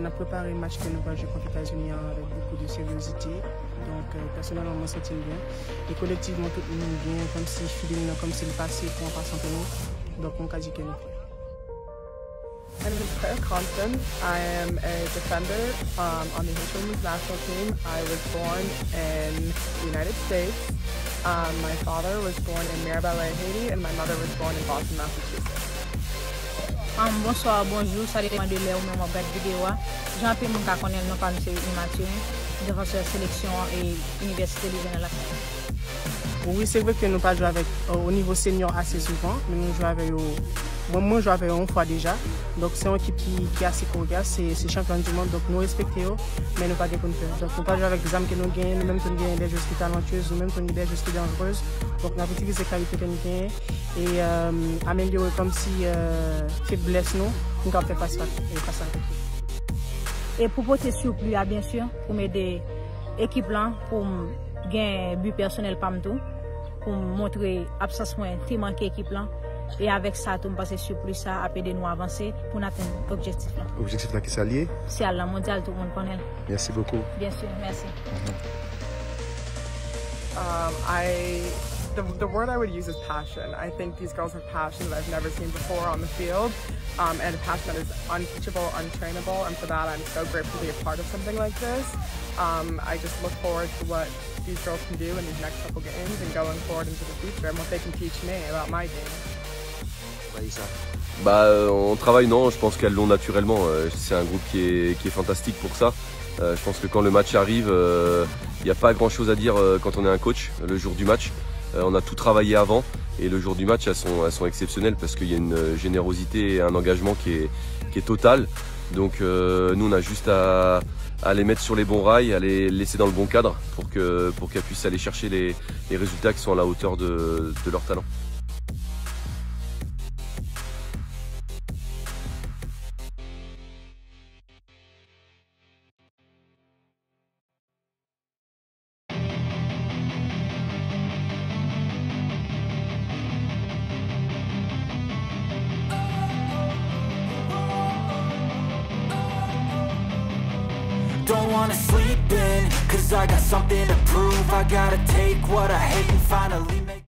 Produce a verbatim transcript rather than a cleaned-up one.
N ap prepare match ke nou pral jwe kont Etazini an avèk bokou de seryozite. Donk, euh, pèsonèlman, mwen santi m byen. E kolektivman, tout moun byen, kòmsi feeling nan, kòmsi l pase pou an pasan pou nou. Donk, mwen ka di ke nou prè. My name is Claire Compton. I am a defender, um, on the Haitian women's national team. I was born in the United States. Um, my father was born in Mirabel, Haiti, and my mother was born in Boston, Massachusetts. Um, bonswa, bonjou, sa depann de lè ou menm w ap gad videyo a. Jan anpil moun ka konnen l, non pa m se Whitney Mathurin, defansè seleksyon e Inivèsite Louisiana Lafayette. Wi, se vre ke nou pa jwe avèk, euh, o nivo senyò ase souvan, men nou jwe avè yo, mwen, mwen jwe avè yo yon fwa deja. Donk, se yon ekip ki, ki ase koryas, se, se chanpyon di mond, donk nou respekte yo, men nou pa gen pou n pè. Donk, nou pa jwe avèk zam ke nou genyen, nou menm tou nou genyen de jwèz ki talantyez, nou menm tou nou gen de jwèz ki danjrez. Donk, n ap itilize kalite ke nou genyen e, euh, amelyore kòmsi, euh, feblès nou, pou n kapab fè fas, fas avèk yo. E pou pote sipli a, byen si, pou m ede ekip lan, pou m gen bi pèsonèl pa m tou, pou m montre absans mwen te manke ekip lan. E avèk sa tou, m panse sipli sa ap ede nou avanse pou n atenn objektif lan. Objektif la ki sa l ye? Se al nan mondyal, tout moun konnen l. Merci beaucoup. Byen si, mèsi. Um, I, the, the word I would use is passion. I think these girls have passion that I've never seen before on the field, um, and a passion that is unteachable, untrainable, and for that I'm so grateful to be a part of something like this. Um, I just look forward to what these girls can do in these next couple games and going forward into the future and what they can teach me about my game. Bah, euh, on travaille, non, je pense qu'elles l'ont naturellement. Euh, c'est un groupe qui est, qui est fantastique pour ça. Euh, je pense que quand le match arrive, euh, il n'y a pas grand-chose à dire, euh, quand on est un coach, le jour du match. Euh, on a tout travaillé avant et le jour du match, elles sont, elles sont exceptionnelles parce qu'il y a une, euh, générosité et un engagement qui est, qui est total. Donc, euh, nous, on a juste à, à les mettre sur les bons rails, à les laisser dans le bon cadre pour que, pour qu'elles puissent aller chercher les, les résultats qui sont à la hauteur de, de leur talent. Don't wanna sleep in, 'cause I got something to prove. I gotta take what I hate and finally make